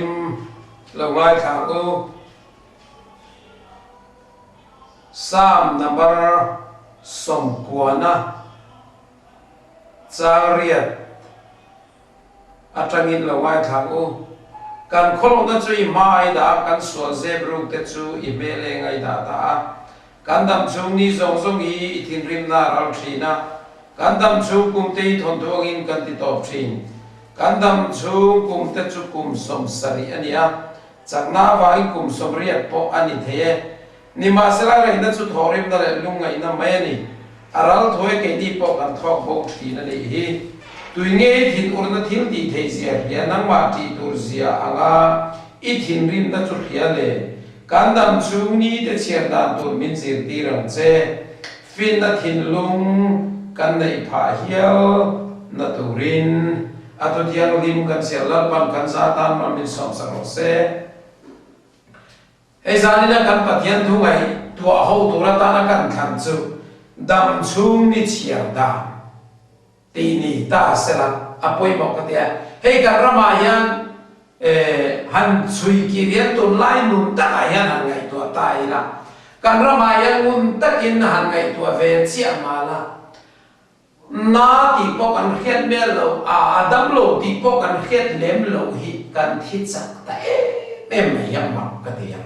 Thianghlim lo ngaithla ang u. Psalm number sawmkuana chang riat atangin lo ngaithla ang u. Kan khawlawhna chu i hma ai dah a, kan sual zep ruk te chu i hmel eng ai dah ta a. Kan dam chhung ni zawng zawng hi i thinrimna a ral thin a, kan dam chhung kum te hi thawnthu angin kan ti tawp thin. Kan dam chhung kum te chu kum 70 a ni a, chakna avangin kum 80 pawh a ni thei e. Nimahsela reihna chu thawhrimna leh lungngaihna mai a ni. A ral thawi keini pawh kan thawk bo thin a nih hi. Tui nge i thinurna thil tih theih zia hria nangmah tih tur zia anga i thinrimna chu hria le. Kan dam chhung ni te chhiar dan tur min zirtir ang che. Finna thinlung kan neih phah hial na turin a thu thianghlim kan chhiar Lalpan kan za tan mal min sawmsak rawh se. Hei zanina kan Pathian thu ngaihtuah ho tur atana kan thlan chu dam chhung ni chhiar dan tih ni ta sela a pawimawh ka ti a. Hei kan ramah hian han chhui kir hian tunlai nun takah hian han ngaihtuah ta ila, kan ramah hian ngun takin han ngaihtuah ve chiah mal a, na tih pawh kan hriat mel lo, a a dam lo tih pawh kan hriat lem loh hi kan thi chak ta em em mai hi a mak ka ti a.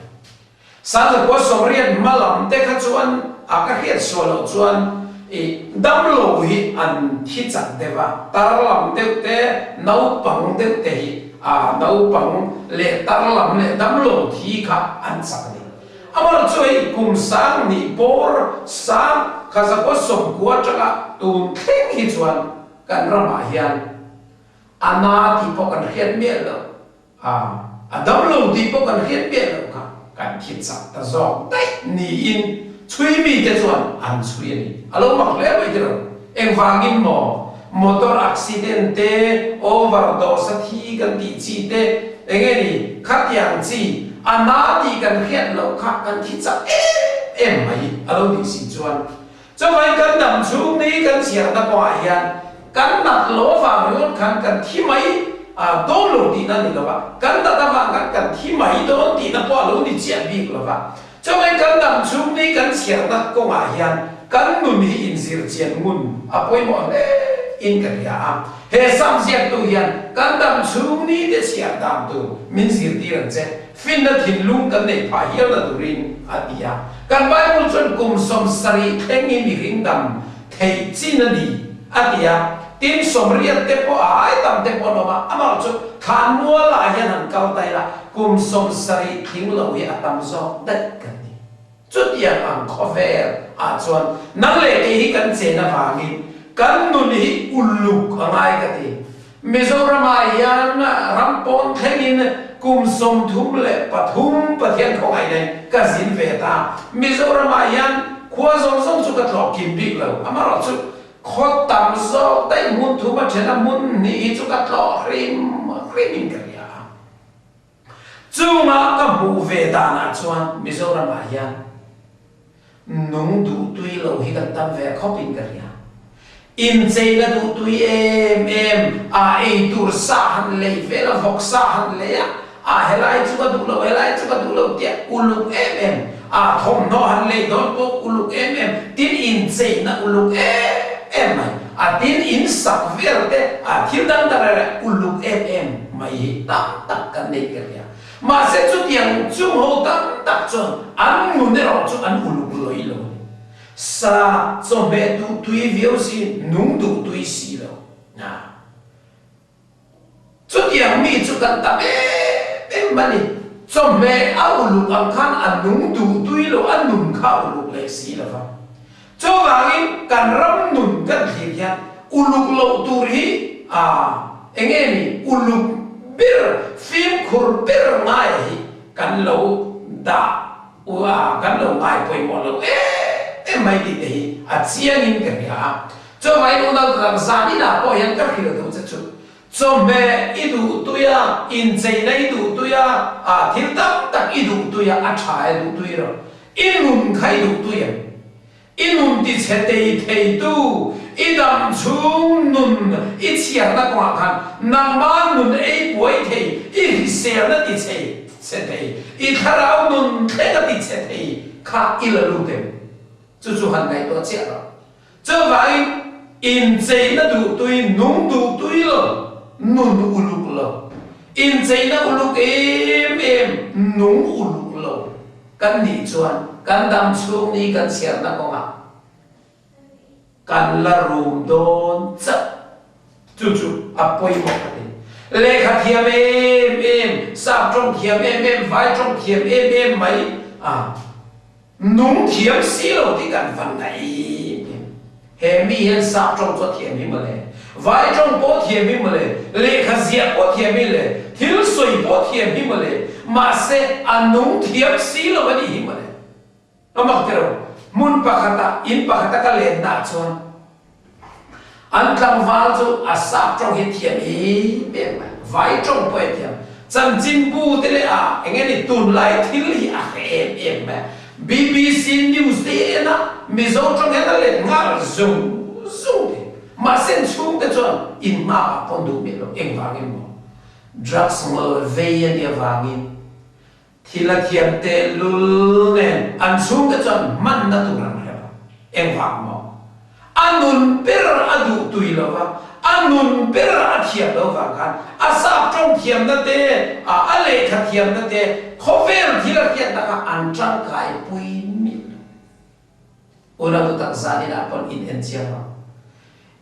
Sangha khua 80 hma lam te kha chuan a ka hriat sual loh chuan i damlo hi an thi chak deuh a, tar lam deuh te, naupang deuh te hi a naupang leh tar lam leh damlo thi kha an chak a ni. Amaherawhchu chu hei kum sang nih bawr sang kha zakua 90 atanga tun thleng hi chuan kan ramah hian a na tih pawh kan hriat miah loh. A, a dam lo tih pawh kan hriat piah loh kha kan thi chak ta zawk daih niin chhui mite chuan an chhui a ni. A lo mak hle mai tiraw? Engvangin maw motor accident te, overdose a thi kan tih chi te, enge ni khatiang chi a na tih kan hriat loh kha kan thi chak em em mai a lo nih si chuan Chuvai kan dam chhung ni kan chhiarna kawngah hian kan nat lo avang ringawt khan kan thi mai dawn lo tihna a ni lo va, kan nat avang khan kan thi mai dawn tihna pawh a lo ni chiah bik lo va. Chuvai kan dam chhung ni kan chhiarna kawngah hian kan nun hi inzir chian ngun a pawimawh hle in ka hria a. He sam ziaktu hian kan dam chhung ni te chhiar dan tur min zirtir ang che. Finna thinlung kan neih phah hialna turin a ti a. Kan Bible chuan kum 70 thleng hi mihring dam theih chin a ni a ti a. Tin, 80 te pawh a ai tam te pawh an awm a, amaherawh chu thlanmualah hian han kal ta ila kum 70 tling lo hi a tam zawk daih kan ti. Chutiang ang khawvel ah chuan nang leh kei hi kan chen avangin kan nun hi uluk a ngai ka ti. Mizoramah hian ram pawn thlengin kum 33 Pathian khawngaihna in ka zin ve ta. Mizoramah hian khua zawng zawng chu ka tlawh kim bik lo. Amaherawh chu khaw tam zawk daih hmun thum a then a hmun hnih hi chu ka tlawh hrim hrim in ka hria a. Chunga ka hmuh ve danah chuan Mizoramah hian Nung duh tui lo hi kan tam ve khawp in ka hria. Incheina duh tui em em a ei tur sa han lei vel a, vawk sa han lei a, a helai chu ka duh lo, helai chu ka duh lo tia uluk em em, a thawmhnaw han lei dawn pawh uluk em em, tin incheina uluk em em mai, a tin in sak vel te, a thil dang dang reng uluk em em mai hi tam tak kan nei ka hria. Mahse chutiang chung ho tam tak chuan an nun erawh chu an uluk lawih lo a ni. Sa chawhmeh duh tui viau si, nung duh tui si lo. Na. Chutiang mi chu kan tam em em a ni. Chawhmeh a uluk ang khan a nung duh tui lo, a nun kha a uluk leh si lo va. Chuvangin kan ram nun kan thlir hian uluk loh tur hi a eng nge ni uluk ber, fimkhur ber ngai hi kan lo dah a, kan lo ngai pawimawh lo em em mai tih te hi a chiangin ka hria a. Chuvangin unau dang zan inah pawh hian ka hrilh duh che chu chawhmeh i duh tui a, incheina i duh tui a, a thil tam tak i duh tui a, a tha e duh tui rawh. I nun kha i duh tui em? I nun ti chhe tei theitu, i dam chhung nun i chhiarna kawngah khan nangmah nun ei buai thei, i hrisel. hriselna ti chhe chhe thei, i thlarau nun thlenga ti chhe thei kha i la lut em? Chu chu han ngaihtuah chiah rawh. Chuvangin incheina duhtui, nung duhtui lo, nun uluk lo, incheina uluk em em, nung uluk lo kan nih chuan kan dam chhung ni kan chhiarna kawngah kan la rum dawn chauh. Chu chu a pawimawh ka ti. Lehkha thiam em em, sap tawng thiam em em, vai tawng thiam em em mai a nung thiam si lo tih kan van ngaih em em. He mi hian sap tawng chu a thiam hi mawle, vai tawng pawh thiam hi mawle, lehkha ziah pawh thiam hi le, thil sawi pawh thiam hi mawle, mahse a nung thiam si lo a nih hi mawle. A mak ti lo. Hmun pakhatah, inn pakhata ka lenna ah chuan an tlangval chu a sap tawng hi thiam em em mai, vai tawng pawh a thiam. Chanchinbu te leh a eng nge ni tunlai thil hi a hre em em mai a. BBC News te hi a en a, Mizo tawng hian a let nghal zung zung thei. Mahse an chhungte chuan in nghak ah pawh an duh miah lo, engvangin maw? Drugs ngawl vei a nih avangin. Thil a thiam tehlul nen an chhungte chuan hmanna tur an hre lo. Engvang maw? A nun ber a duh tui lo va, a nun ber a thiam lo vang khan a sap tawng thiamna te, a lehkha thiamna te, khawvel thil a hriatna kha an tangkai pui miah lo. Unau tu tak zan inah pawn in en chiang ang.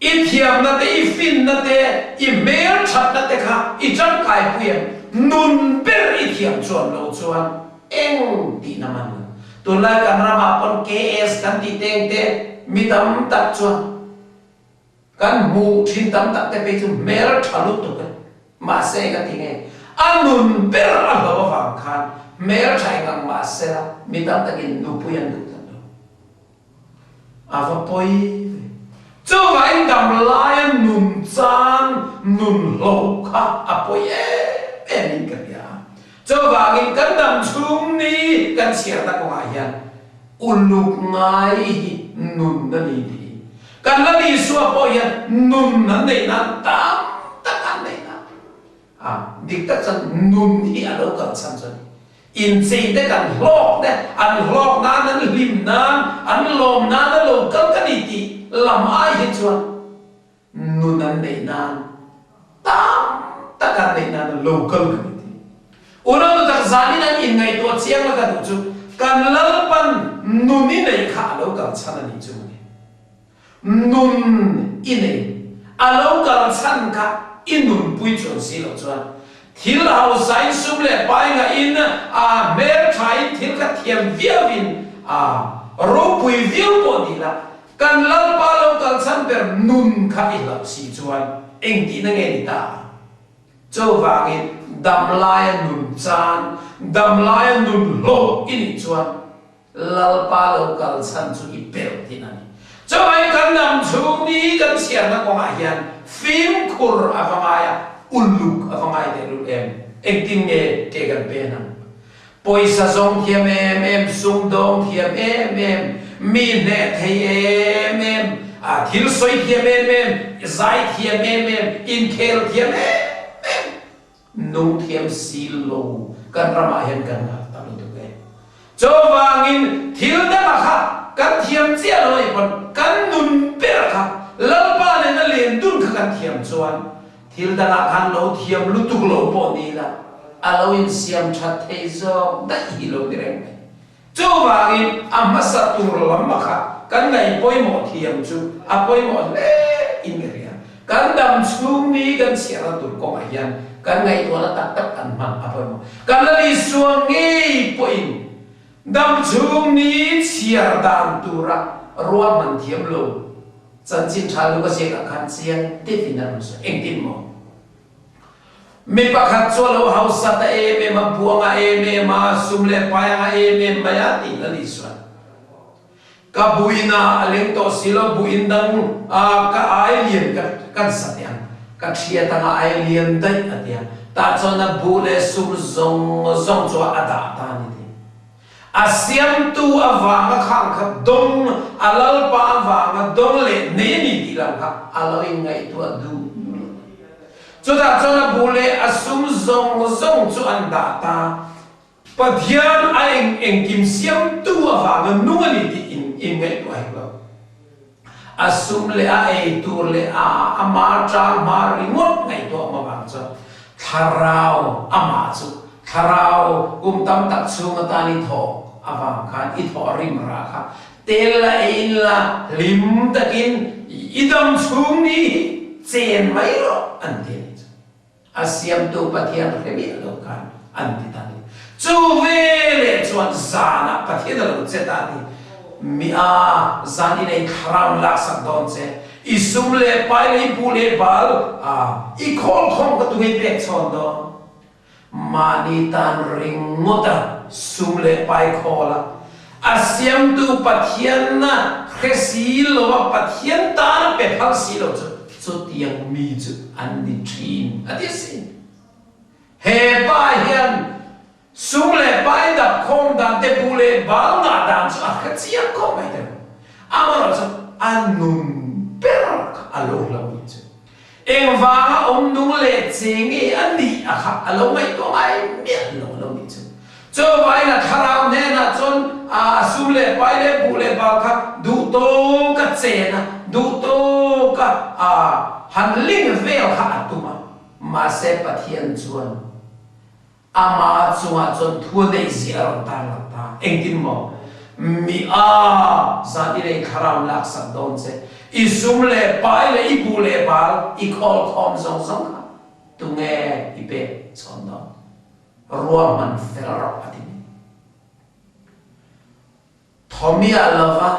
I thiamna te, i finna te, i hmelthatna te kha i tangkai pui em? Nun ber i thiam chuan lo chuan eng tihna man lo. Tunlai kan ramah pawn KS kan tih teng te mi tam tak chuan Kan hmuh thin tam tak te phei chu hmel tha lutuk e. Mahse ka ti nge, a nun ber a hlo avang khan hmel tha eng ang mahse la mi tam takin nupui an duh tlat lo. A va pawi ve. Chuvangin dam laia nun chan nun hlo kha a pawi em em in ka hria a. Chuvangin kan dam chhung ni kan chhiarna kawngah hian uluk ngai hi nun a ni tih hi kan la Isua pawh hian nun an neih nan tam tak an neih nan a dik tak chuan nun hi a lo kal chhan chu a ni. Inchei te kan hlawk te an hlawk nan an hlim nan an lawm nan a lo kal ka ni tih lam ai hi chuan Nun an neih nan tam tak an neih nan local kan inti. Unau nu tak zanin an inngaihtuah chiang la ka duh chu kan Lalpan nun i neih kha a lo kal chhan a nih chu mawni. Nun i nei a lo kal chhan kha i nunpui chuan si loh chuan thil hausain sum leh pai ngahin a hmelthain thil kha thiam viauin a ropui viau pawh ni la Kan Lalpa lo kal chhan ber nun kha i hlauh si chuan engtihna nge ni ta? Chuvangin damlaia nun chan, damlaia nun hlawh i nih chuan Lalpa lo kal chhan chu i pelh thin a ni. Chuvangin kan dam chhung ni kan chhiarna kawngah hian fimkhur a va ngai a, uluk a va ngai tehlul em? Engtin nge ke kan pen ang? Pawisa zawng thiam em em, sumdawng thiam em em, mi hneh thei em em, a thil sawi thiam em em, zai thiam em em, inkhel thiam em em, nung thiam si lo kan ramah hian kan ngah ta lutuk e. Chuvangin thil dangah kha kan thiam chiah lo anih pawn kan nun ber kha Lalpa nena len dun kha kan thiam chuan Thil dangah khan lo thiam lutuk lo pawh ni ila, a lo insiam that thei zawk daih hi lo ni reng mai. Chuvangin a hmasa tur lam a kha kan ngaih pawimawh thiam chu a pawimawh hle in ka hria. Kan dam chhung ni kan chhiarna tur kawngah hian kan ngaihtuahna tak tak kan hman a pawimawh. Kan la Isua ngei pawhin dam chhung ni chhiar dan tura ruahman thiam lo Chanchin tha lu ka ziak ah khan chiang deuhin a rawn sawi. Engtin maw? Mi pakhat chu a lo hausa ta em em a, buang a em em a, sum leh pai ang a em em mai a tih la ni sual. Ka buin ah a leng tawh si lo, buin dang ah ka ai lian ka kan sa teh ang, ka thiat ang a ai lian daih a ti a. Tah chuan a buh leh sum zawng zawng chu a dah ta a ni tih. A siamtu avanga khang kha dawng, a Lalpa avanga dawng leh nei a ni tih lam kha a lo inngaihtuah duh miah lo. Chutah chuan a bu leh a sum zawng zawng chu an dah ta. Pathian a eng engkim siamtu avanga nung a ni tih in inngaihtuah hek lo. A sum leh a ei tur leh a ama tang hma ringawt ngaihtuah awm avang chuan thlarau amah chu thlarau kum tam tak chhung atan i thawh avang khan i thawh rim rah kha tel la eiin la hlim takin i dam chhung ni hi chen mai rawh an ti a nih chu. A siamtu Pathian hre miah lo khan an ti ta ni. Chu veleh chuan zanah Pathian a lo che ta ni. Mi a, zan i nei thlarau laksak dawn che. I sum leh pai leh i buh leh bal a, i khawlkhawm ka tu ngei pek chhawn dawn. Mahni tan ringawt a sum leh pai khawl a, a siamtu Pathianna hre si lo a Pathian tan a pe phal si lo chu chutiang mi chu an ni thin a ti a si. He pa hian sum leh pai dap khawm dan te bu leh bal ngah dan chu a hre chiang khawp mai teh. Amaherawhchu a nun ber kha a lo hlo nih chu. Engvanga awm nung leh che nge a nih a kha a lo ngaihtuah ngai miah lo a lo nih chu. Chuvangin a thlarau hnenah chuan a sum leh pai leh buh leh bal kha duh tawka chen a, duh tawka a han ling vel kha a tum a. Mahse Pathian chuan Ama chungah chuan thu a neih zia a rawn tarlang ta. Engtin maw? Mi a zan i lei thlarau laksak dawn che. I sum leh pai leh i buh leh bal i khawl khawm zawng zawng kha tunge i pek chhawn dawn? Ruahman fel rawh a ti mai. Thaw miah lova,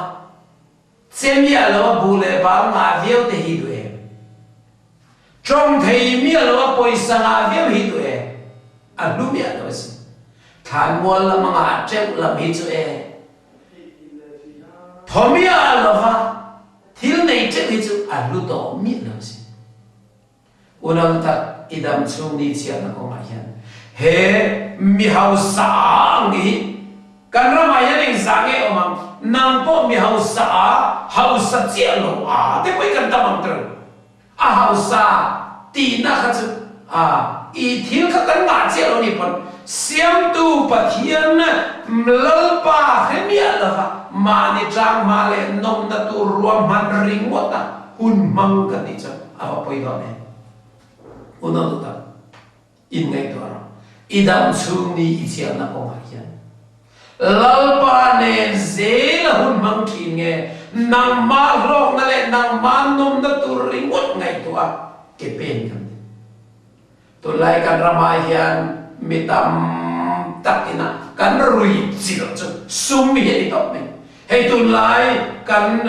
che miah lova buh leh bal ngah viau te hi duh em? Tawng thei miah lova pawisa ngah viau hi duh em? A hlu miah lo a si. Thlanmual lam a ngah teuh lam hi chu e. Thaw miah lova thil nei teuh hi chu a hlu tawh miah lo a si. Unau tak i dam chung ni chiahna kawngah hian he mi hausa ang hi kan ramah hian engzah nge awm ang? Nang pawh mi hausa a hausa chiah lo a te pawh hi kan tam ang tawh. A hausa tihna kha chu a i thil kha kan ngah chiah lo ni pawn Siamtu Pathian Lalpa hre miah lova mahni tlanghma leh nawmna tur ruahman ringawt a hun hmang kan nih chuan a va pawi dawn em? Unau duh tak, inngaihtuah rawh. I dam chhung ni i chhiarna kawngah hian Lalpa nen zel a hun hmang thin nge nangmah hlawkna leh nangmah nawmna tur ringawt ngaihtuah ke pen kan ni. Tunlai kan ramah hian mi tam tak ina kan rui chilh chu sum hi a ni tawp mai. Hei tunlai kan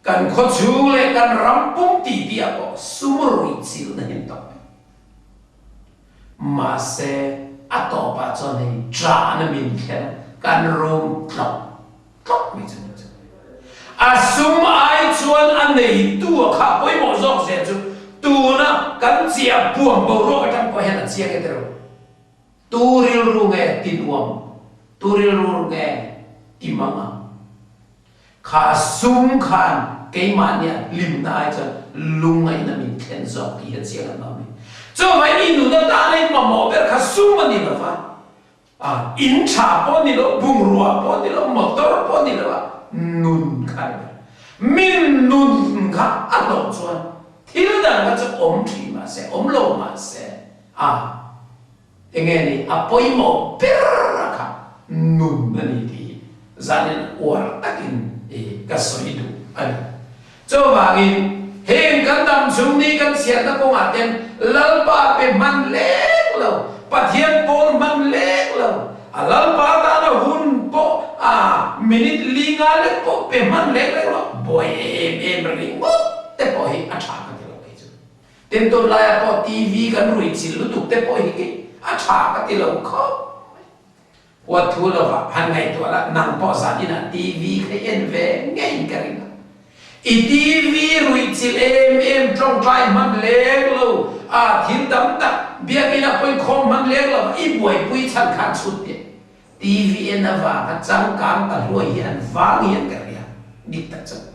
Kan khawchhung leh kan ram pum titi ah pawh sum ruih chilhna hi an tawk mai. Mahse, a tawpah chuan hei ṭahna min thlen a, kan rum tlawk tlawk mai chu ni chu. A sum ai chuan a neitu a kha pawimawh zawk zia chu tuna kan chiah buang boruak aṭang pawh hian a chiang e tiro. Tu rilru nge ti nuam, tu rilru nge ti mang ang? Kha sum khan keimahnia hlimna ai chuan lungngaihna min thlen zawk tih hi a chiang an awm e. Chuvangin i nun atana i mamawh ber kha sum a ni lo va, in tha pawh a ni lo, bungrua pawh a ni lo, motor pawh a ni lo a, nun kha a ni ber. Min nun kha a hlawh chuan thil dang kha chu awm thin mah se, awm lo mah se, a. Enge ni a pawimawh ber a kha nun a ni tih hi zanin uar takin ka sawi duh a ni. Chuvangin heng kan dam chhung ni kan chhiatna kawngah ten Lalpa pe hman lek lo, Pathian pawl hman lek lo, a Lalpa tana hun pawh a minute li nga lek pawh pe hman lek lek lo, buai em em ringawt te pawh hi a tha ka ti lo kei chu. Tin tunlaiah pawh TV kan rui chilh lutuk te pawh hi kei a tha ka ti lo khawp mai. Huat thu lovah han ngaihtuah lah nang pawh zan inah TV kha i en ve ngeiin ka ring a. I TV ruih chilh em em tawngtai hman leng lo a thil tam tak biakinn ah pawh i khawm hman leng lo i buaipui chhan khan chhut teh. TV en avanga changkang ta hluai hi an vang hian ka hria, dik tak chuan.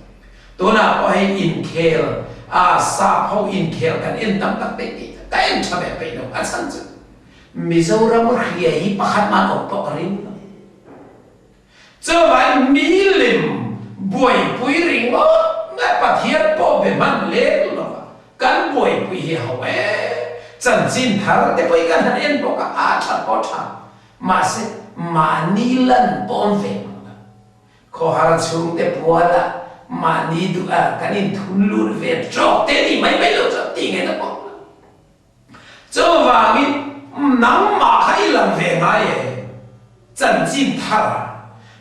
Tunah pawh hei inkhel. A sap ho inkhel kan en tam tak te tih ka en tha ve peih lo. A chhan chu Mizoram hria hi pakhat man awm pawh ka ring lo. Chuvangin milim buaipui ringawt mai Pathian pawh be hman leng lo va, kan buaipui hi ho e. Chanchin thar te pawh hi kan han en bawk a, a that pawh tha. Mahse, mahni lan pawh awm ve mang lo. Khawhar chhungte puala mahni duh a kan inthun lut ve tawk te nih mai mai lo chuan tih ngaihna pawh awm lo. Chuvangin nangmah kha i lang ve ngai e, chanchin thar a.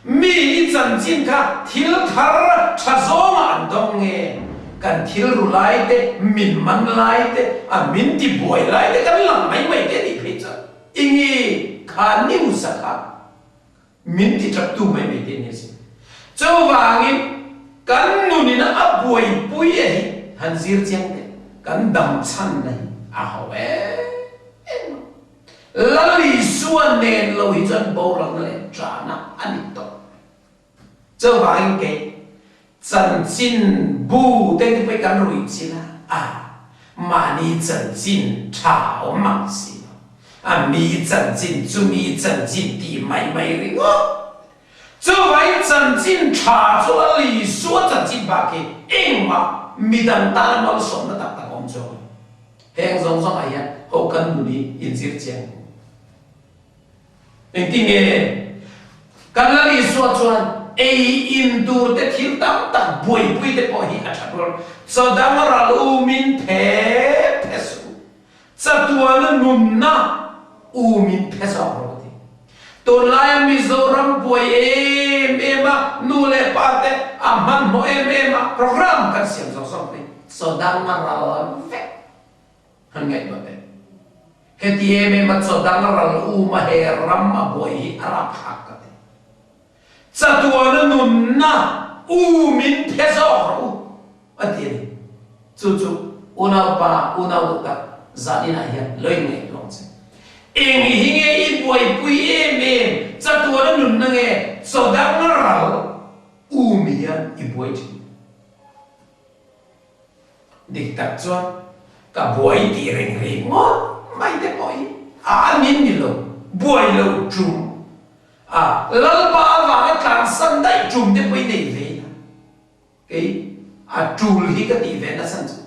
Mi i chanchin kha thil thar tha zawngah an dawng nge? Kan thil ru lai te, min man lai te, a min ti buai lai te kan lang mai mai te nih phei chuan i nge kha news a kha Min ti ṭaptu mai mai te nia sin. Chuvangin kan nunin a buaipui a hi han zir chiang teh, kan dam chhanna hi a ho em em a. Lal Isua nen lo hi chuan boralna leh ṭahna a ni tawh. Chuvangin kei Chanchin bu te te pawh kan ruih chin a, a mahni chanchin tha awm mang si lo. A mi chanchin chu mi chanchin tih mai mai ringawt. Chuvangin chanchin tha chu Lal Isua chanchin bak hi engmah midang tana malsawmna tak tak awm chuang lo. Heng zawng zawngah hian ho kan nun hi inzir chiang hu. Engtin nge kan Lal Isua chuan ei in tur te thil tam tak buaipui te pawh hi a that rual chaw dang ral umin phe phe suh u, chatuana nunna umin phe zawk rawh a ti. Tunlaia Mizoram buai em em a, nu leh pa te a hmanhmawh em em a, program kan siam zawk zawk mai, chaw dang a ral vek. Han ngaihtuah teh. Heti em em a chaw dang ral um a he ram a buai hi a rapthlak ka ti. Chatuana nunna um in phe zawk rawh u a ti a ni. Chu chu unaupa, unau duh tak zan inah hian lo in ngaihtuah ang che. Eng hi nge i buaipui em em chatuana nunna nge chaw dang ral um hian i buai thin? Dik tak chuan ka buai tih reng reng ngawt mai te pawh hi a anin ni lo, buai lo tum a, Lalpa avanga tlansan daih tum te pawh i nei ve ina. Kei a tul hi ka tih ve nasa chu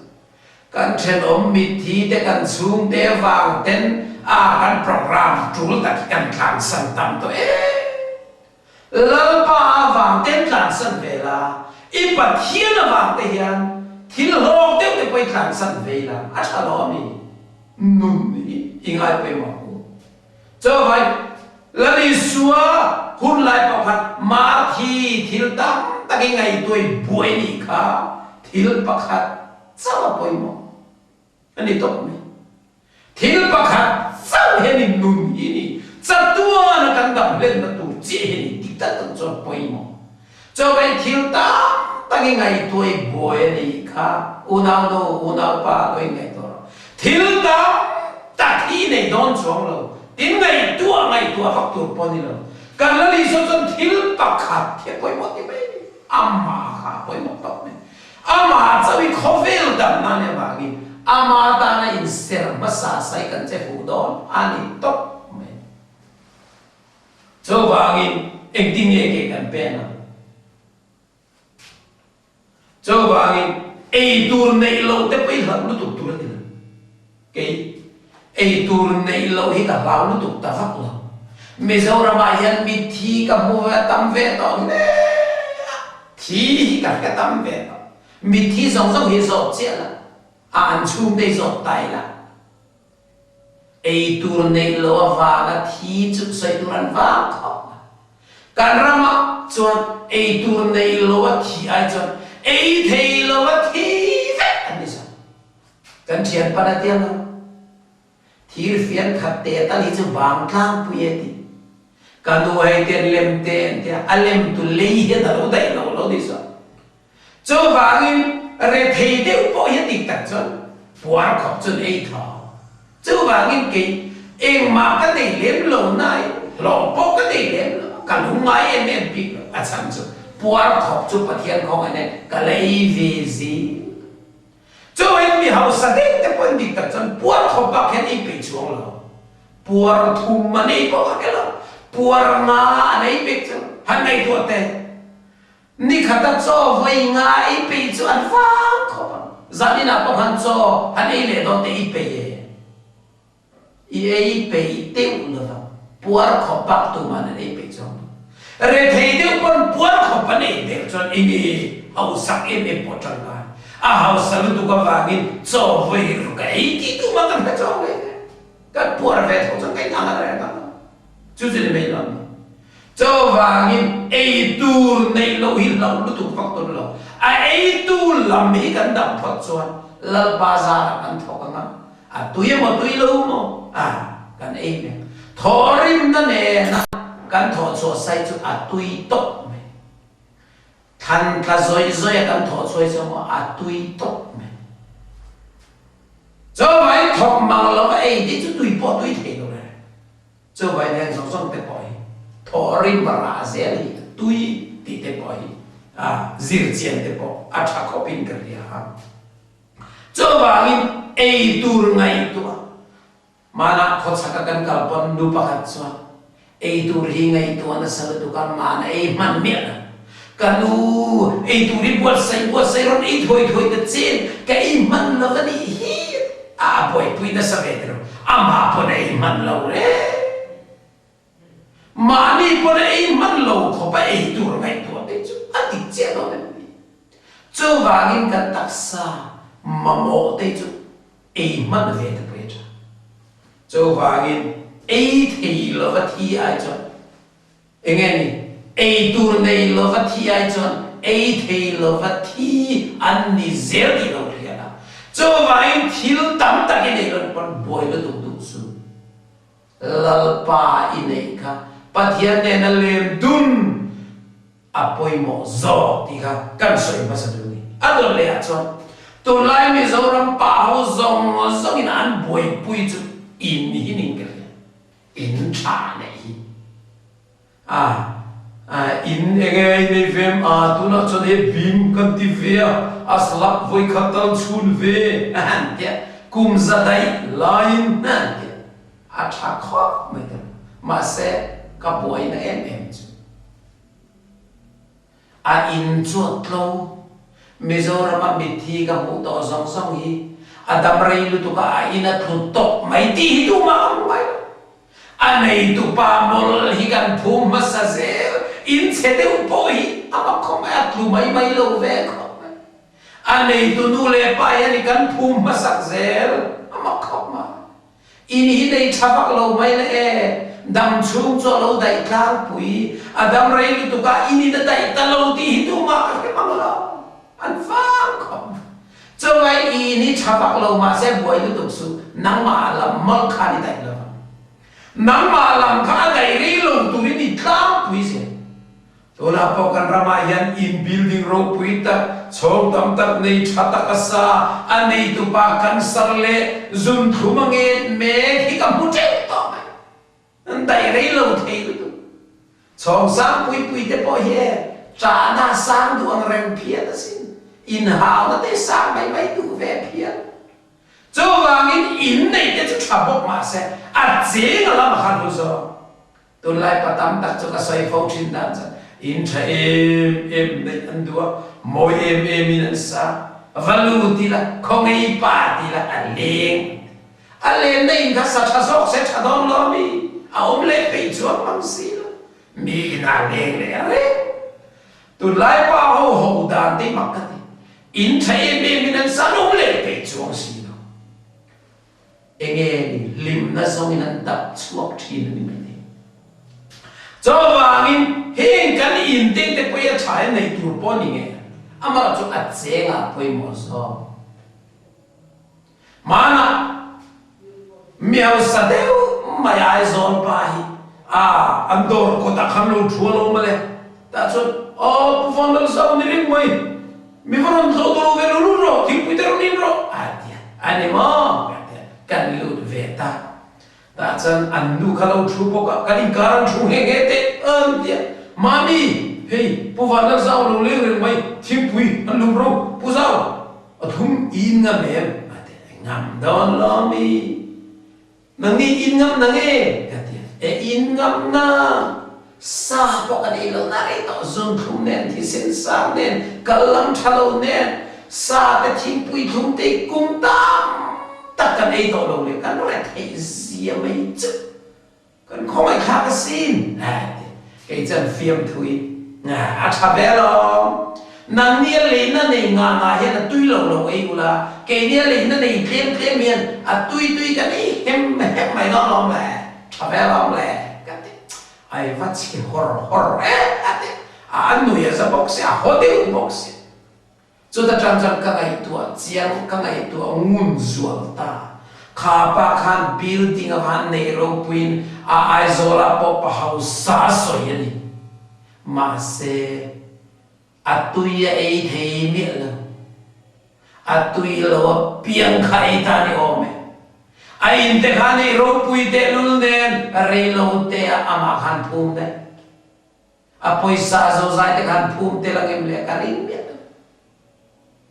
kan thenawm mitthi te kan chhungte vang ten a kan program tul tak hi kan tlansan tam tawh em. Lalpa avang ten tlansan ve la, i Pathian avang te hian thil hlawk deuh te pawh i tlansan ve ila, a tha lo ami? Nun hi i ngai pawimawh ang u. Chuvai, Lal Isua hun lai pawh khan Marthi thil tam tak i ngaihtuai buai nih kha thil pakhat chauh a pawimawh. A ni tawp mai. Thil pakhat chauh hian in nun hi ni, chatuana kan dam hlenna tur chiah hi ni dik tak tak chuan pawimawh. Chuvei thil tam tak i ngaihtuah buai a nih kha unaunu, unaupa lo inngaihtuah rawh. Thil tam tak hi i nei dawn chuang lo, tin ngaihtuah ngaihtuah vak tur pawh a ni lo. Kan Lal Isua chuan thil pakhat hi a pawimawh ti mai a ni, amah kha a pawimawh tawp mai. Amah chauh i khawvel damna nih avangin ama tana inser hmasa sai kan che fuh dawn a ni tawp mai. Chuvangin engtin nge ke kan pen ang? Chuvangin ei tur neih loh te pawh i hlauh lutuk tur a ni lo. Kei, ei tur neih loh hi ka hlau lutuk ta vak lo. Mizoramah hian mitthi ka hmu ve tam ve tawh hle a, thi hi ka hre tam ve tawh. Mitthi zawng zawng hi zawt chiah la, a an chhungte hi zawt ta ila. Ei tur neih loh avanga thi chu sawi tur an vang khawp mai. Kan ramah chuan ei tur neih loh a thi ai chuan ei thei lo a thi vek an ni zawk. Kan thian pan a tia lo. Thir fian khat te tal hi chu vang tlangpui e ti. Ka nu hei ten lem te an tia, a lem tu lei hian a lo daih lo lo ni zawk. Chuvangin rethei deuh pawh hi a dik tak chuan puar khawp chuan ei tho. Chuvangin kei engmah ka nei lem lo nain hlawh pawh ka nei lem lo, ka lungngai em em bik lo. A chhan chu puar khawp chu Pathian khawngaih nen ka lei ve zing. Chuvangin mi hausa deuh te pawhin dik tak chuan puar khawp bak hian ei peih chuang lo. Puar thum an ei pawh kha ke lo, puar nga an ei peih chu han ngaihtuah teh. Nikhata chaw vawi nga ei peih chu an vang khawp ang. Zaninah pawh khan chaw han ei leh dawn teh i peih e. I ei peih deuh lova, puar khawp bak tuman an ei peih chuang lo. Rethei deuh pawn puar khawp an ei der chuan eng nge hausak em em pawh tangkai. A hausa lutuk avangin chaw vawi ruk a ei tih tumah kan hre chuang ve ve. Kan puar ve tho chuan ka inang a reng ang. Chu chu ni mai lo ni. Chuvangin ei tur neih loh hi hlauh lutuk vak tur lo. A eitu lam hi kan dam phawt chuan Lalpa zarah kan thawk ang a, a tui emaw tui lo maw a kan ei mek. Thawhrimna nena kan thawh chhuah sai chu a tui tawp mai. Thlan tla zawih zawih a kan thawh chhuai chu maw a tui tawp mai. Chuvangin thawk mang lova ei tih chu tui pawh tui thei lo reng. Chuvai nen zawng zawng te pawh hi thawhrim rah zel hi a tui tih te pawh hi a zir chian te pawh a tha khawp in ka hria a. Chuvangin ei tur ngaihtuah manah khawchhak a kan kal pawn nu pakhat chuan ei tur hi ngaihtuah nasa lutuk a mana ei hman miah lo. Ka nu ei tur hi buatsaih buatsaih rawn ei thuai thuai ta chen ka ei hman lo a nih hi a a buaipui nasa ve tiro amah pawn a ei hman lo reng. Mahni pawn a ei hman lo khawp a ei tur ngaihtuah te chu a dik chiah dawn em ni? Chuvangin kan taksa mamawh te chu ei hman ve te pawh hi a tha. Chuvangin ei thei lova thi ai chuan Enge ni? Ei tur nei lova thi ai chuan ei thei lova thi an ni zel tih lo hriat a. Chuvangin thil tam tak i neih loh pawn buai lutuk duh suh. Lalpa i neih kha Pathian nena lem dun a pawimawh zawk tih kha kan sawi hmasa duh a ni. A dawt leh ah chuan tunlai Mizoram pa ho zawng zawngin an buaipui chu in hi ning ka hria. In tha neih hi a in enge i nei ve em a tunah chuan he bim kan ti ve a a slab vawi khat tal chhun ve a han tia kum za daih laiin a han tia a tha khawp mai ta mahse ka buaina em em chu A in chu a tlo. Mizorama mitthi ka hmuh tawh zawng zawng hi a dam rei lutuk a, a in a tlu tawp mai tih hi tumah ka hmu ngai lo. A neitupa mawlh hi kan phum hmasa zel, in chhe deuh pawh hi a mak khawp mai, a tlu mai mai lo ve khawp mai. A neitu nu leh pa hian i kan phum hmasak zel, a mak khawp mai. In hi nei tha vak lo mai le e, dam chhung chu a lo daih tlangpui, a dam rei lutuk a, in in a daih ta lo tih hi tumah ka hre mang lo, an vang khawp mai. Chuvai i in hi tha vak lo mahse buai lutuk suh, nangmah lam mawlh khan i daih lo vang. Nangmah lam kha a daih rei lo turin i tlangpui zel. Tunah pawh kan ramah hian in building ropui tak, chhawng tam tak nei tha tak a sa, a neitupa cancer leh zunthlum a ngen mek hi ka hmu teuh tawh mai. An daih rei lo thei lutuk. Chhawng sang pui pui te pawh hi e chahna sang duh ang reng phian asin. Inhauna te sang mai mai duh ve phian. Chuvangin in nei te chu tha bawk mahse a cheng a lam a khan hu zawk. Tunlai pa tam tak chu ka sawi fo thin dan chuan in tha em em neih an duh a, mawi em em in an sa. Va lut ila, khawngei pa ti ila a leng. A lenna in kha sa tha zawk se tha dawn lo mi, a awm leh peih chuang mang si lo. Mi in a leng leh a reng. Tunlai pa ho ho dan te mak ka ti. In tha em em in an sa, an awm leh peih chuang si lo. Enge ni hlimna zawngin an dap chhuak thin a ni mai thei. Chuvangin heng kan inteng te pawh hi a tha e nei tur pawh a ni nge? Amaherawh chu a chengah pawimawh zawk. Hmanah mi hausa deuh mai Aizawl pa hi a an dawr kawtah khan lo thu a lo mawle. Tah chuan aw Pu Vanlalzau ni reng mai. Mi va rawn tlawh duh lo ve lo lut rawh, thingpui te rawn in rawh, a ti a. A ni maw? Ka ti a. Kan lut ve ta. Tah chuan an nu kha lo thu bawk a, kan inkar an thu nghe nghe teh an ti a. Mami, hei Pu Vanlalzau lo leng reng mai, thingpui an lum ro, Pu Zau. A thum in ngam em? A ti a, Ngam dawn lo mi. Nang nih in ngam na nge? Ka ti a, E in ngam na. Sa pawh kan ei lo na rei tawh, zunthlum nen, thisen sang nen, kal lam tha lo nen, sa te thingpui thlum te kum tam tak kan ei tawh lo le kan retheih zia mai chu. Kan khawngaihthlak asin, a ti. Kei chuan fiamthu in, A tha ve alawm. Nangni a leina nei ngah ngah hian a tui lo lo ei ula, keini a leina nei tlem tlem hian a tui tui kan ei hem hem mai dawn alawm le, tha ve alawm le, ka ti. Ai va chhe hawr hawr em, a ti. A nui a za bawk si, a haw deuh bawk si. Chuta tang chuan ka ngaihtuah chiang, ka ngaihtuah ngun zual ta. Kha pa khan building a van neih ropuiin a Aizawlah pawh pa hausa a sawi a ni. Mahse, a tui a ei thei miah lo. A tui lo a piang kha ei ta ni awm e. A in te kha neih ropui tehlul nen rei lo te ah amah khan phum daih. A pawisa zozai te khan phum tel ang em le ka ring miah lo.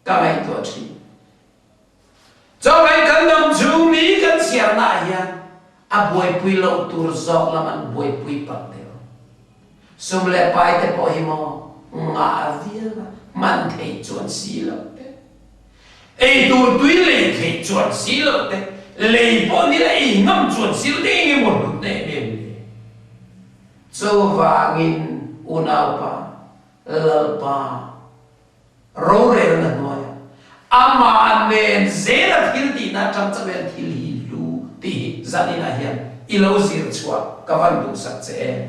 Ka ngaihtuah thin. Chawhmeh kan dam chung mi kan chhiarna ah hian a buaipui loh tur zawk lam an buaipui palh deuh. Sum leh pai te pawh hi maw ngah viau a hman theih chuan si loh te, ei tur tui lei theih chuan si loh te, lei pawh ni la ei ngam chuan si loh te eng emaw hlutna em em le. Chuvangin unaupa, Lalpa rorelna hnuaiah amah nen zela thil tihna atang chauh hian thil hi hlu tih hi zaninah hian i lo zir chhuah ka van duhsak che em.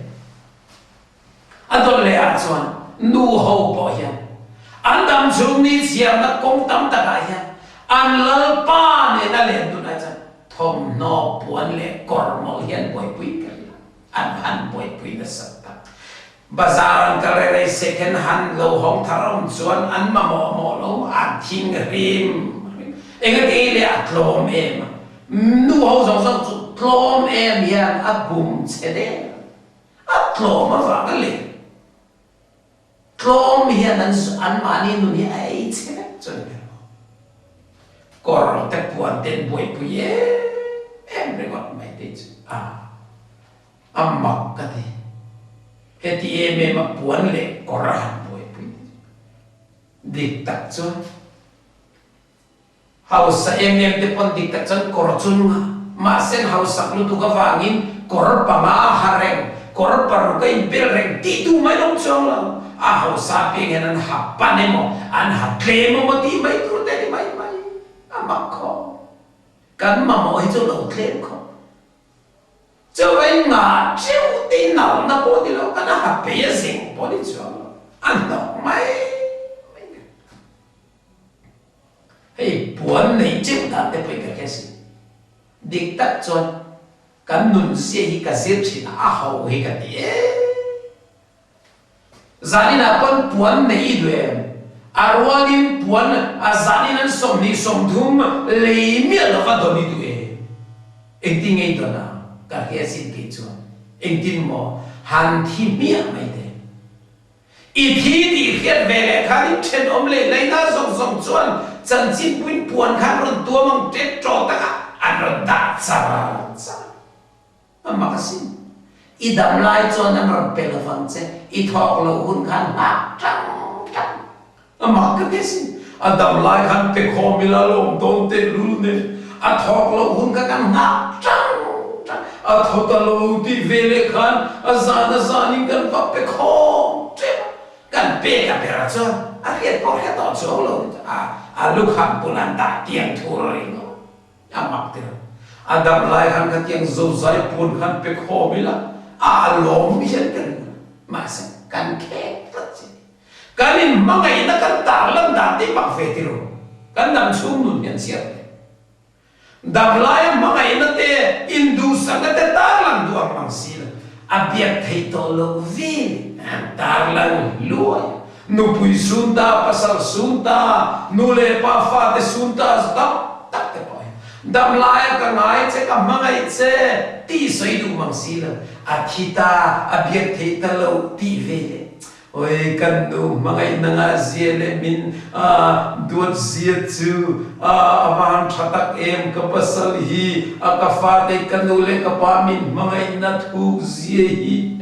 A dawt leh ah chuan nu ho pawh hian an dam chhung ni chhiarna kawng tam takah hian an Lalpa nena len dun ai chuan thawmhnaw puan leh kawr mawlh hian buaipui ber ila. An han buaipui nasa tak. Bazar an kal rei rei second hand lo hawng thar awm chuan an mamawh mawh lo an thing hrim hrim. Engati leh a tlawm em a? Nu ho zawng zawng chu tlawm em hian a bum che der. A tlawm avanga leh tlawm hian an anmahni nun hi a ei che vek chu a ni ber maw? Kawr te puan te an buaipui em em ringawt mai te chu a a mak ka ti. Heti em em a puan leh kawr a han buaipui te chu dik tak chuan Hausa em em te pawn dik tak chuan kawr chu nung a, mahse an hausak lutuk avangin kawr panga a ha reng, kawr paruk a inbel reng tih duh mai lo chuang lo. A hausa apiang hian an ha pan emaw, an ha tlem emaw tih mai tur te a ni mai mai. A mak khawp. Kan mamawh hi chu lo tlem khawp. Chuvei ngah teuh te nalhna pawh ni lo, kan a ha pei a zeng pawh ni chuang lo, a hnawk mai mai ber. Hei puan nei teuh dan te pawhin ka hria si. Dik tak chuan kan nun zia hi ka zir thin a, a ho hi ka ti em. Zaninah pawn puan nei i duh em? A rualin puan a zanin an 20 30 lei miah lova dawn i duh em? Engtin nge i dawn a? Ka hria sin kei chuan. Engtin maw? Han thi hmiah mai teh. I thi tih hriat ve leh khan in thenawm leh laina zawng zawng chuan chanchinpuin puan khan rawn tuam ang tet tawh takah an rawn dah char char. A mak asin. I dam lai chuan an rawn pe lovang che, i thawk loh hun khan nghak tang tang. A mak ka ti asin. A dam lai khan pe khawm ila lawm dawn tehlul nen a thawk loh hun kha kan nghak tang tang. A thaw ta lo tih ve leh khan a zan a zanin kan va pe khawm tep a. Kan pek a ber chuan a hriat pawh hriat tawh chuang lo a, a lukham bul an dah tiang thur a ring lo. A mak tir. A dam lai khan khatiang zozai puan khan pe khawm ila a lawm hian ka ring a. Mahse kan khek tlat che. Kan in hmangaihna kan tarlan dan te mak ve tiro. Kan dam chhung nun hian chhiat ve. Dam laia hmangaihna te induhsakna te tarlan duh ang mang si lo. A biak thei tawh loh ve an tarlan hluai a. Nupui sun ta, pasal sun ta, nu leh pa fate sun ta tam tak te pawh hi dam laia ka ngai che, ka hmangaih che tih sawi duh mang si lo. A thi ta, a biak thei ta lo tih ve leh. Oi kan nu hmangaihna ngah zia leh min duat zia chu a van tha tak em, ka pasal hi a ka fate ka nu leh ka pa min hmangaihna thuk zia hi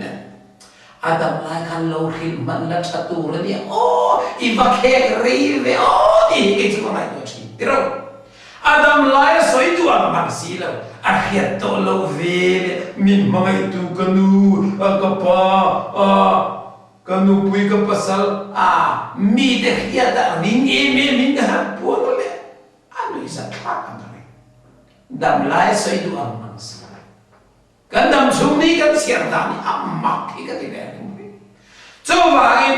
a dam lai khan lo hrilh hman la tha tur a nia aw, i va khek rei ve aw tih hi kei chu ka ngaihtuah thin tiro. A dam lai a sawi duh ang hmang si lo, a hriat tawh loh ve leh min hmangaihtu ka nu, ka pa, ka nupui, ka pasal, a mite hriat ah ring em em in ka han puang leh a nuihzat thlak ang reng. Dam lai a sawi duh ang hmang si lo. Kan dam chhung ni kan chhiar dan hi a mak hi ka ti ve reng reng. Chuvangin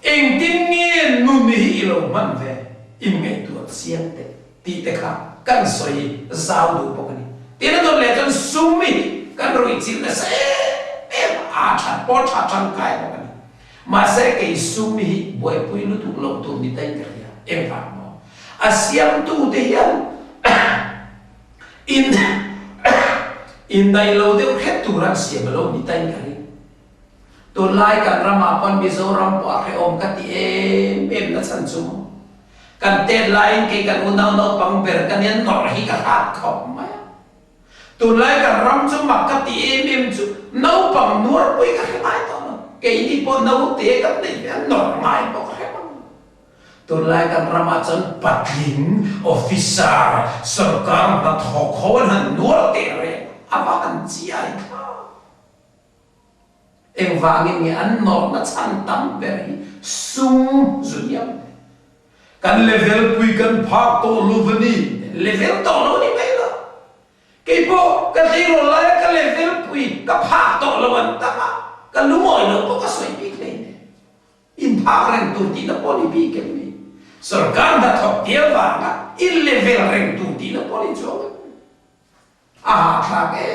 engtin nge nun hi i lo hman ve, inngaihtuah chiang teh tih te kha kan sawi zau duh bawk a ni. Tin a dawt leh chuan sum hi kan ruihchilh nasa em em a, a that pawh tha tangkai bawk a ni. Mahse kei sum hi buaipui lutuk loh tur ni tain ka hria. Engvang maw? A siamtute hian In indaih lo deuh hret tur an siam a lo ni ta in ka ring. Tunlai kan ramah pawn Mizoram pawh a hrehawm ka ti em em na chhan chu maw. Kan tet laiin kei kan unau naupang ber ka nia nawrh hi ka hrat khawp mai a. Tunlai kan ram chu mak ka ti em em chu naupang nuarpui ka hre ngai tawh lo. Keini pawh naute kan neih ve a nawrh ngai pawh ka hre mang lo. Tunlai kan ramah chuan patling, officer, sorkar hnathawk ho an han nuar teh reng a va han chiai thlak. Engvangin nge an nawrhna chhan tam ber hi sum zu hniam te. Kan level pui kan phak tawh lo va ni. Level tawh lo ni mai lo. Keipawh ka tleirawl laia ka level pui ka phak tawh lo an tam a, ka lungawi lo pawh ka sawi bik hleinem. Inphak reng tur tihna pawh ni bik em ni? Sorkar hnathawk tia vanga in level reng tur tihna pawh ni chuang em ni? A hahthlak e!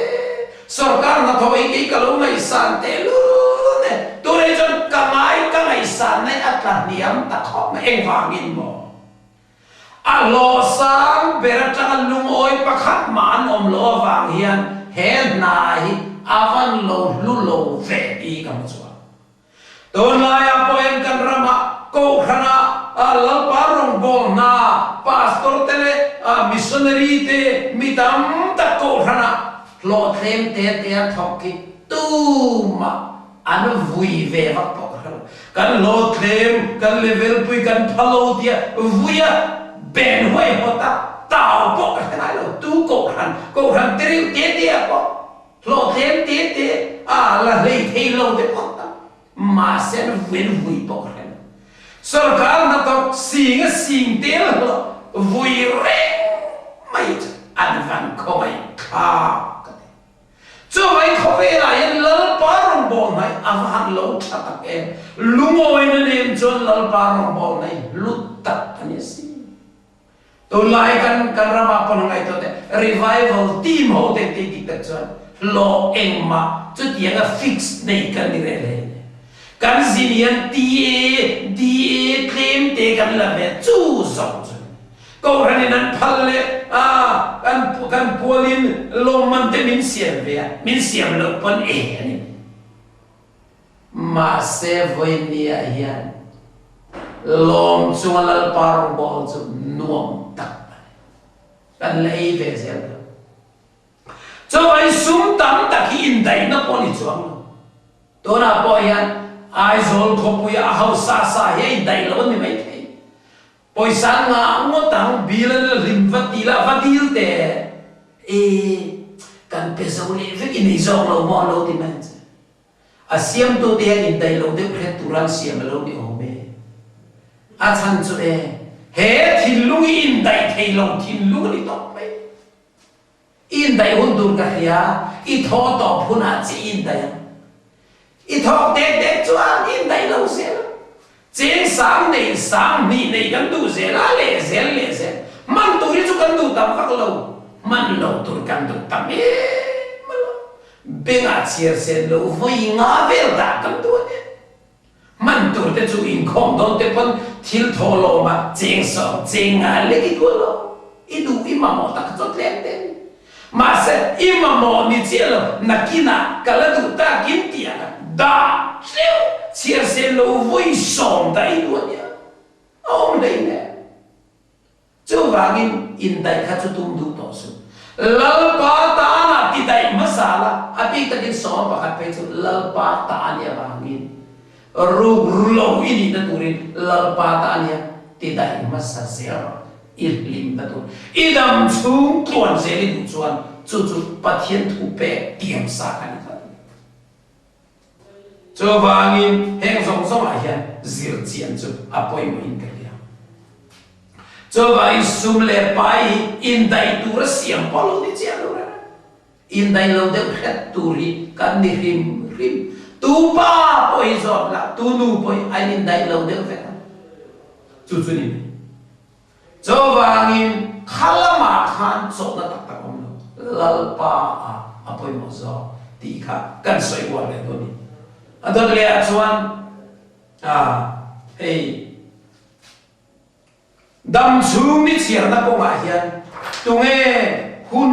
Sorkar hnathawk hi kei ka lo ngaihsan tehlul e. Tunah hi chuan ka ngai ka ngaihsan na hi a tla hniam ta khawp mai. Engvangin maw? A hlawhsang ber atanga lungawi pakhat mah an awm loh avang hian he hna hi a van lo hlu lo ve tih hi ka hmu chuang. Tunlaiah pawhin kan ramah Kohhrana Lalpa rawngbawlna Pastor te leh Missionary te mi tam tak Kohhrana hlawhthlem te te a thawk hi tumah an vui ve vak pawh ka hre lo. Kan hlawhthlem, kan level pui kan pha lo tia vui a ben huaihawt a tau pawh ka hre ngai lo. Tu Kohhran, Kohhran te reuh te te ah pawh Hlawhtlem te te a la hlei thei lo te phawt a, mahse an vui an vui pawh ka hre lo. Sorkar hnathawk sing a sing tel hlawh vui reng mai chu an van khawngaih thlak ka ti. Chuvai khawvelah hian Lalpa rawngbawlna hi a va han lo tha tak em. Lungawina nen chuan Lalpa rawngbawlna hi hlut tak a ni a si. Tunlai kan kan ramah pawn ngaihtuah teh revival team ho te tih dik tak chuan hlawh engmah chutianga fix nei kan ni reh hle hle. Kan zin hian TA, DA tlem te kan la ve chu zawng chu ni. Kohhran in an phal leh a kan kan pualin lawmman te min siam ve a, min siam loh pawn e a ni mai. Mahse vawinia hian lawm chunga Lalpa rawngbâwl chu nuam tak a ni. Kan la ei ve zel lo. Chuvai sum tam tak hi indaihna pawh ni chuang lo. Tunah pawh hian Aizawl khawpuia a hausa sa hi a indaih lo a ni maithei. Pawisa ngah ngawt ang, bill an la hlim va ti la, va dil teh. E, kan pe zo leh vek i nei zawk lo maw an lo ti mai ang che. A siamtute hian indaih lo deuh hret tura an siam a lo ni awm e. A chhan chu e, he thinlung hi indaih thei lo thinlung a ni tawp mai. I indaih hun tur ka hria, i thaw tawp hunah che i indaih ang. I thawk dek dek chuan i indaih lo zel ang. Cheng sang nei, sang hnih nei kan duh zel a, leh zel leh zel. Hman tur hi chu kan duh tam vak lo, hman lo tur kan duh tam em a lo. Bengah chhiar sen lo vawi nga vel dah kan duh a nia. Hman tur te chu inkhawm dawn te pawn thil thaw lawmah cheng sawm, cheng nga lek i duh a lo. I duh i mamawh tak chu tlem te a ni. Mahse, i mamawh ni chiah lo, nakinah ka la duh takin tih ang a dah tleuh chhiar sen lo vawi. Vawi sawm daih duh a nia, a awm hleinem. Chuvangin indaih kha chu tum duh tawh suh. Lalpa tanah ti daih hmasa la, a bik takin sawma pakhat phei chu Lalpa ta a nih avangin ruk ru lo i nihna turin Lalpa ta a nia ti daih hmasa zel rawh. I hlimna tur, i dam chhung tluan zel i duh chuan chu chu Pathian thu pek tiam sa kha ni tlat a ni. Chuvangin heng zawng zawngah hian zir chian chu a pawimawhin ka hria. Chuvangin sum leh pai hi indaih tura siam pawh lo ni chiah lo reng. Indaih lo deuh hret tur hi kan ni hrim hrim. Tu pa pawh hi zawt lah, tu nu pawh hi a indaih lo deuh vek a. Chu chu ni mai. Chuvangin kha lamah khan chawhna tak tak awm lo, Lalpa ah a pawimawh zawk tih kha kan sawi uar leh dawn a ni. A dawt leh ah chuan ah hei dam chhung ni chhiarna kawngah hian tunge hun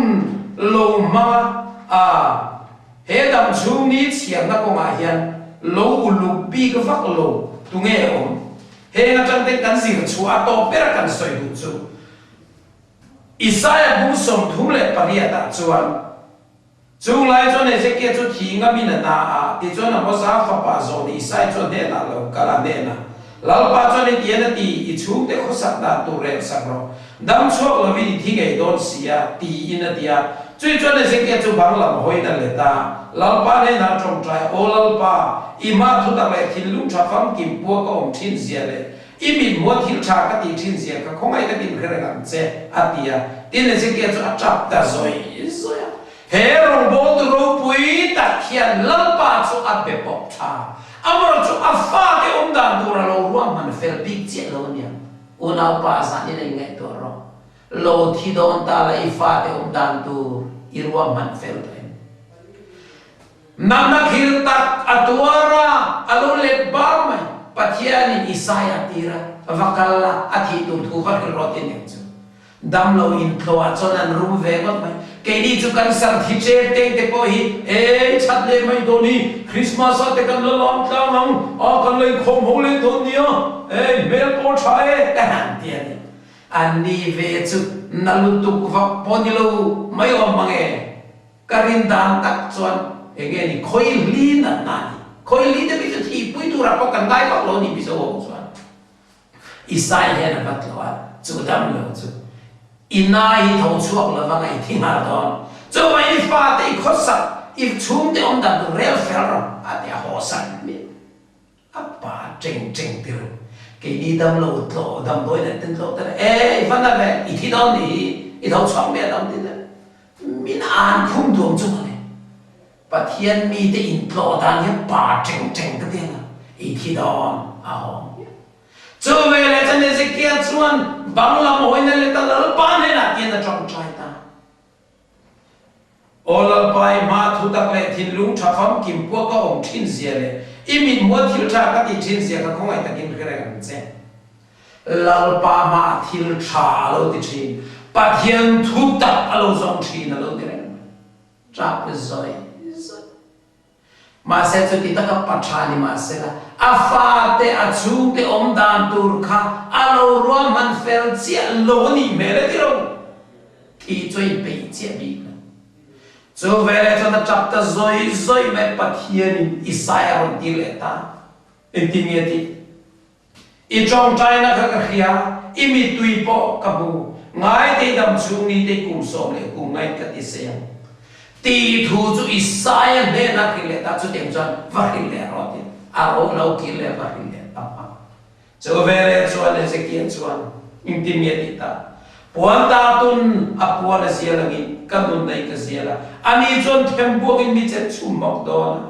lo hmanga ah he dam chhung ni chhiarna kawngah hian lo uluk bik vak lo tunge awm? Heng atang te kan zir chhuah a tawp bera kan sawi duh chu Isaiah bung 38 ah chuan, Chung lai chuan Hezekiah chu thi ngamin a na a, tichuan Amoza fapa zawh ni Isaiah chu a hnenah lo kal a hnenah, Lalpa chuan hetian a ti, I chhungte khawsak dan tur rel sak rawh, dam chhuak lovin i thi ngei dawn si a, tiin a ti a. Chui chuan Hezekiah chu bang lam hawiin a let a, Lalpa hnenah a tawngtai, Aw Lalpa, i hma thutak leh thinlung tha famkim pua ka awm thin zia leh i mithmua thil tha ka tih thin zia kha khawngaih takin hre reng ang che, a ti a. Tin, Hezekiah chu a tap ta zawih zawih a. He rawngbawltu ropui tak hian Lalpa chu a be pawp tha. Amaherawhchu a fate awm dan tur a lo ruahman fel bik chiah lo a nia. Unaupa zanin a inngaihtuah rawh. Lo thi dawn ta la i fate awm dan tur i ruahman fel tawh em? Natna khir tak a tuar a, a lo let bar mai. Pathianin Isaia tir a, va kal la, a thih tur thu va hrilh rawh ti nek chu. Damlo inthlawh ah chuan an rum ve ngawt mai. Keini chu kan sar thi ṭep teng te pawh hi ei that leh mai dawn hi, Christmas ah te kan la lam tlang ang a, kan la inkhawm ho leh dawn nia, ei hmel pawh ṭha e ka han ti a ni. An ni ve chu na lutuk vak pawh ni lo mai awm mang e. Ka rin dan tak chuan enge ni khawihli natna a ni. Khawihli te phei chu thihpui turah pawh kan ngai vak lo a ni Mizo ho chuan. Isai hian a va tlawh a, chu dam lo chu i na hi tho chhuak lo vanga i thi nghal dawn. Chuvangin i fate i khawsak, i chhungte awm dan tur rel fel rawh a ti a haw san miah. A pa teng teng tir keini dam lo tlawh damdawi nen ten tlawh tel e i va na ve i thi dawn nih hi i tho chhuak miah lo ti le min an khum duam chu mawle. Pathian mite intlawh dan hian pa teng teng ka ti ang a, i thi dawn a hawng hmiah. Chu veleh chuan Hezekiah chuan bang lam hawina let a Lalpa hnenah tian a tawngtai ta. Aw Lalpa, i hma thutak leh thinlung tha famkim pua ka awm thin zia leh i mithmua thil tha ka tih thin zia kha khawngaih takin hre reng ang che. Lalpa hmaah thil tha a lo ti thin, Pathian thutak a lo zawng thin a lo ti reng mai. Ṭap zawih zawih. Mahse chuti taka pa ṭha ni mahsela, a fate a chhungte awm dan tur kha a lo ruahman fel chiah lo a nih hmel e tiro. Thi chu a inpeih chiah bik lo. Chu veleh chuan a ṭap ta zawih zawih mai Pathianin Isaia a rawn tir leh ta. Engtin nge tih? I tawngtaina kha ka hria, i mittui pawh ka hmu. Ngaitei dam chhung ni tei kum sawm leh kum ngain ka ti sei ang. Tih thu chu Isaia hnenah hrilh leh ta, chutiang chuan va hrilh leh rawh tiin a ro lo kir leh va hrilh leh ta hmak. Chu veleh chuan Ezekiel chuan engtin nge tih ta? Puan ta tun a puan a zial angin ka nunna i ka zial a, ani chuan thembuangin mi chet chhum hmak dawn a.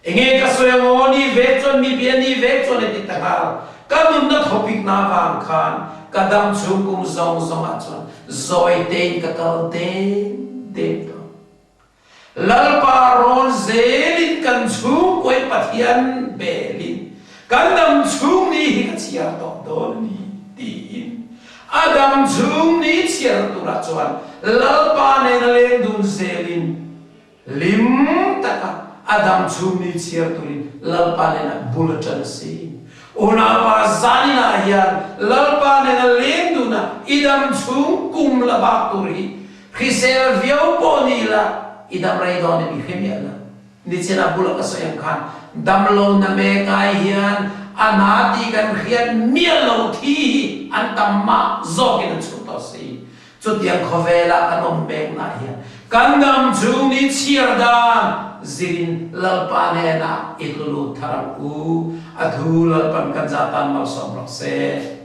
Enge ka sawi ang aw, ni vek chuan mi bia ni vek chuan a ti ta nghal. Ka nunna thawpikna avang khan ka dam chhung kum zawng zawngah chuan zawi tein ka kal dem dem tawh. Lalpa rawn zelin kan chhungkuain Pathian belin kan dam chhung ni hi ka chhiar tawh dawn a ni tiin a dam chhung ni chhiar turah chuan Lalpa nena leng dun zelin Hlim taka. A dam chhung ni chhiar turin Lalpa nena bul a ṭan a si. Unaupa zaninah hian Lalpa nena leng duna i dam chhung kum la bak tur hi hrisel viau pawh ni la i dam rei dawn em i hre miah lo. Nichina bula ka sawi ang khan damlo na mek ai hian a na tih kan hriat miah lo thi hi an tam mah zawkin an chhuak tawh si. Chutiang khawvela kan awm meknah hian kan dam chhung ni chhiar dan zirin Lalpa hnenah i tlu lut thar ang u. A thu Lalpan kan zah tan malsawm rawh se.